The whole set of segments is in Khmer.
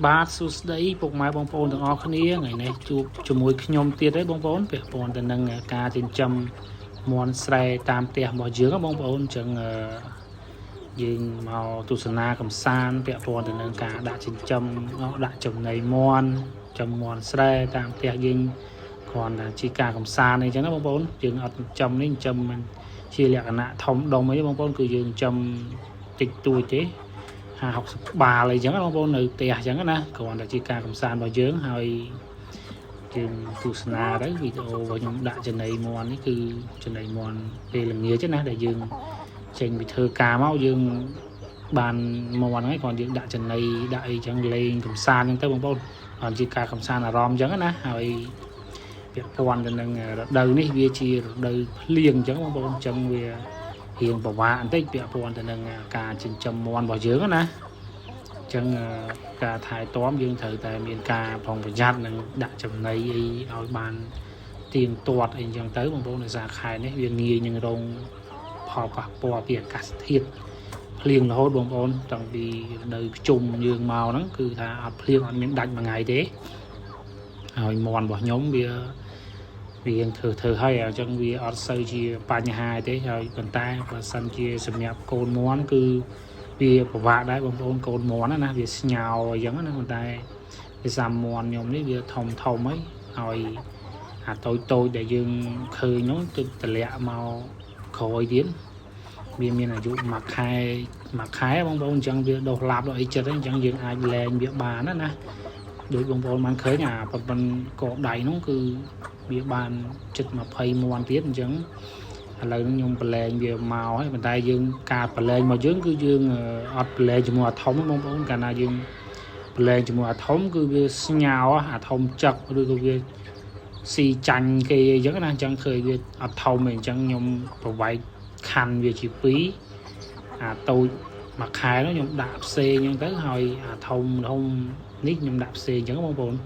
បាទសួស្តីពុកម៉ែបងប្អូនទាំងអស់គ្នាថ្ងៃនេះជួបជាមួយខ្ញុំទៀតហើយបងប្អូនពាក់ព័ន្ធទៅនឹងការចិញ្ចឹមមាន់ស្រែតាមផ្ទះរបស់យើងហ៎បងប្អូនអញ្ចឹងអឺយើងមកទស្សនាកំសាន្តពាក់ព័ន្ធទៅនឹងការដាក់ចិញ្ចឹមដាក់ចំណីមាន់ចំមាន់ស្រែតាមផ្ទះយើងគ្រាន់តែជាការកំសាន្តអីចឹងណាបងប្អូនយើងអត់ចិញ្ចឹមនេះចិញ្ចឹមមិនជាលក្ខណៈធំដុំអីទេបងប្អូនគឺយើងចិញ្ចឹមតិចតួចទេ 50 60ក្បាលអីចឹងណាបងប្អូននៅផ្ទះអញ្ចឹងណាគ្រាន់តែជាការកំសាន្តរបស់យើងហើយយើងទស្សនាទៅវីដេអូរបស់ខ្ញុំដាក់ចំណីមាន់នេះគឺចំណីមាន់ពេលល្ងាចណាដែលយើងចេញពីធ្វើការមកយើងបានមាន់ហ្នឹងគ្រាន់យើងដាក់ចំណីដាក់អីចឹងលេងកំសាន្តចឹងទៅបងប្អូនគ្រាន់ជាការកំសាន្តអារម្មណ៍ចឹងណាហើយពាក់ព័ន្ធទៅនឹងរដូវនេះវាជារដូវភ្លៀងចឹងបងប្អូនចឹងវារៀងពិបាកបន្តិចពាក់ព័ន្ធទៅនឹងការចិញ្ចឹមមាន់របស់យើងណា អញ្ចឹងអឺការថែទាំយើងត្រូវតែមានការប្រុងប្រយ័ត្ននិងដាក់ចំណីអីឲ្យបានទៀងទាត់អីអញ្ចឹងទៅបងប្អូនដោយសារខែនេះវាងាយនឹងរងផលប៉ះពាល់ពីអាកាសធាតុភ្លៀងរហូតបងប្អូនតាំងពីរដូវភ្ជុំយើងមកហ្នឹងគឺថាអត់ភ្លៀងអត់មានដាច់មួយថ្ងៃទេហើយមាន់របស់ខ្ញុំវាវាធ្វើធ្វើឲ្យអញ្ចឹងវាអត់សូវជាបញ្ហាទេហើយប៉ុន្តែបើសិនជាសម្រាប់កូនមាន់គឺ វាពិបាកដែរបងប្អូនកូនមាន់ណាវាស្ញោអញ្ចឹងណាប៉ុន្តែវាសាមាន់ខ្ញុំនេះវាធំធំហើយហើយអាតូចតូចដែលយើងឃើញហ្នឹងទើបតម្លាក់មកក្រោយទៀតវាមានអាយុមួយខែមួយខែបងប្អូនអញ្ចឹងវាដុះឡាប់ដល់អីចិត្តអញ្ចឹងយើងអាចលែងវាបានណាណាដូចបងប្អូនបានឃើញអាប៉ុណ្ណកដៃហ្នឹងគឺវាបានចិត្ត20មាន់ទៀតអញ្ចឹង ឥឡូវហ្នឹងខ្ញុំប្រឡែងវាមកហើយប៉ុន្តែយើងការប្រឡែងមកយើងគឺយើងអត់ប្រឡែងជាមួយអាធំទេបងប្អូនកាលណាយើងប្រឡែងជាមួយអាធំគឺវាស្ញោអាធំចឹកឬក៏វាស៊ីចាញ់គេអីចឹងណាអញ្ចឹងឃើញវាអត់ធំទេអញ្ចឹងខ្ញុំប្រវែកខណ្ឌវាជា2អាតូចមួយខែនោះខ្ញុំដាក់ផ្សេងអញ្ចឹងទៅហើយអាធំធំនេះខ្ញុំដាក់ផ្សេងអញ្ចឹងបងប្អូន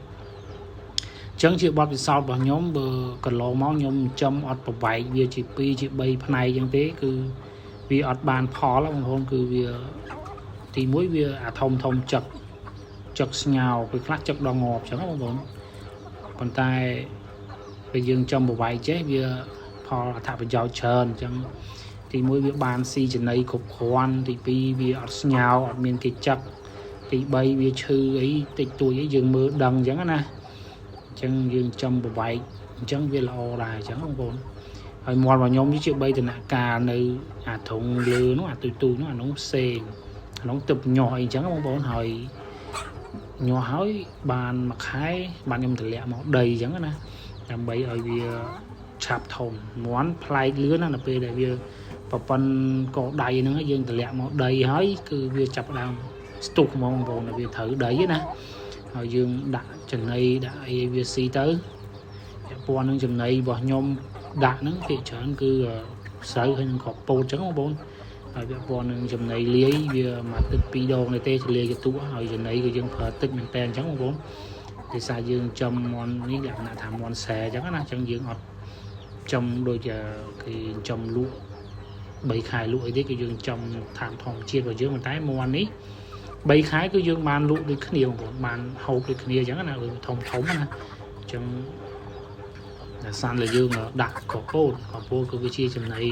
ចឹងជាបទពិសោធន៍របស់ខ្ញុំបើកន្លងមកខ្ញុំចិញ្ចឹមអត់ប្រវែកវាជា2ជា3ផ្នែកចឹងទេគឺវាអត់បានផលបងប្អូនគឺវាទី1វាអាធំធំចឹកចឹកស្ញោពេលខ្លះចឹកដល់ងាប់ចឹងបងប្អូនប៉ុន្តែពេលយើងចំប្រវែកចេះវាផលអត្ថប្រយោជន៍ច្រើនអញ្ចឹងទី1វាបានស៊ីចំណីគ្រប់គ្រាន់ទី2វាអត់ស្ញោអត់មានគេចឹកទី3វាឈឺអីតិចតួចអីយើងមើលដឹងអញ្ចឹងណា អញ្ចឹងយើងចំប្រវែកអញ្ចឹងវាល្អដែរអញ្ចឹងបងប្អូនហើយមាន់របស់ខ្ញុំនេះជា3ដំណាក់កាលនៅអាធុងលើនោះអាទូទូនោះអានោះផ្សេងអានោះទឹកញាស់អីអញ្ចឹងបងប្អូនហើយញាស់ហើយបានមួយខែបានខ្ញុំតម្លាក់មកដីអញ្ចឹងណាដើម្បីឲ្យវាឆាប់ធំមាន់ប្លែកលឿនណានៅពេលដែលវាប្រប៉ុនកដៃហ្នឹងយើងតម្លាក់មកដីហើយគឺវាចាប់ផ្ដើមស្ទុះហ្មងបងប្អូនវាត្រូវដីណា ហើយយើងដាក់ចំណីដាក់អីវាស៊ីទៅពាក់ព័ន្ធនឹងចំណីរបស់ខ្ញុំដាក់ហ្នឹងភាគច្រើនគឺស្រូវហើយនឹងគ្រាប់ពោតអញ្ចឹងបងប្អូនហើយពាក់ព័ន្ធនឹងចំណីលាយវាមួយទឹកពីរដងទេទេលាយកន្ទក់ហើយចំណីក៏យើងប្រើតិចមែនតើអញ្ចឹងបងប្អូនដោយសារយើងចំមាន់នេះលក្ខណៈថាមាន់ស្រែអញ្ចឹងណាអញ្ចឹងយើងអត់ចំដូចគេចំលក់3ខែលក់អីទេគឺយើងចំតាមធម្មជាតិរបស់យើងប៉ុន្តែមាន់នេះ 3ខែគឺយើងបានលក់ដូចគ្នាបងប្អូនបានហូបដូចគ្នាអញ្ចឹងណាធំធំណាអញ្ចឹងតែសានលើយើងដាក់កពោតកពោតក៏វាជាចំណី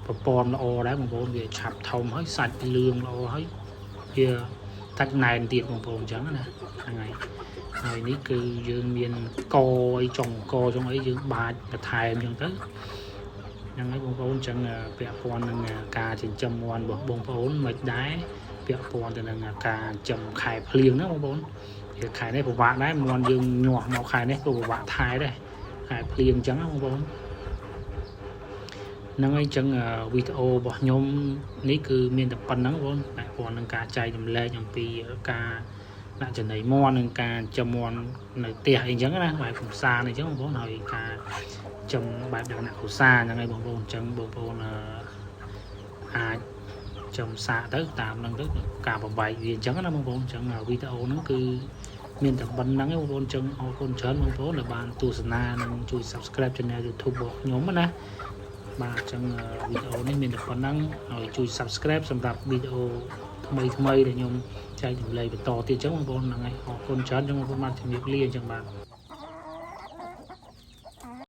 ប្រព័ន្ធល្អដែរបងប្អូនវាឆាប់ធំហើយសាច់លឿងល្អហើយវាតាច់ណែនទៀតបងប្អូនអញ្ចឹងណាហ្នឹងហើយហើយនេះគឺយើងមានកអីចុងកចុងអីយើងបាចបន្ថែមអញ្ចឹងទៅហ្នឹងហើយបងប្អូនអញ្ចឹងពាក់ព័ន្ធនឹងការចិញ្ចឹមមាន់របស់បងប្អូនមិនដែរ ពាក់ព័ន្ធទៅនឹងការចំខែភ្លៀងណាបងប្អូនវាខែនេះពិបាកដែរមាន់យើងញាស់មកខែនេះក៏ពិបាកថែដែរខែភ្លៀងអញ្ចឹងណាបងប្អូនហ្នឹងហើយអញ្ចឹងវីដេអូរបស់ខ្ញុំនេះគឺមានតែប៉ុណ្្នឹងបងប្អូនពាក់ព័ន្ធនឹងការចែករំលែកអំពីការដាក់ចំណីមាន់និងការចំមាន់នៅផ្ទះអីអញ្ចឹងណាបែបកំសាន្តអីចឹងបងប្អូនហើយការចំបែបលក្ខណៈគ្រួសារហ្នឹងហើយបងប្អូនអញ្ចឹងបងប្អូនអាច ចំសាកទៅតាមហ្នឹងទៅការបំបែកវាអញ្ចឹងណាបងប្អូនអញ្ចឹងវីដេអូហ្នឹងគឺមានតែប៉ុណ្្នឹងឯងបងប្អូនអញ្ចឹងអរគុណច្រើនបងប្អូនដែលបានទស្សនានិងជួយ Subscribe Channel YouTube របស់ខ្ញុំណាបាទអញ្ចឹងវីដេអូនេះមានតែប៉ុណ្្នឹងហើយជួយ Subscribe សម្រាប់វីដេអូ ថ្មីថ្មីដែលខ្ញុំចែករំលែកបន្តទៀតអញ្ចឹងបងប្អូនហ្នឹងហើយអរគុណច្រើនអញ្ចឹងបងប្អូនបាទជំរាបលាអញ្ចឹងបាទ។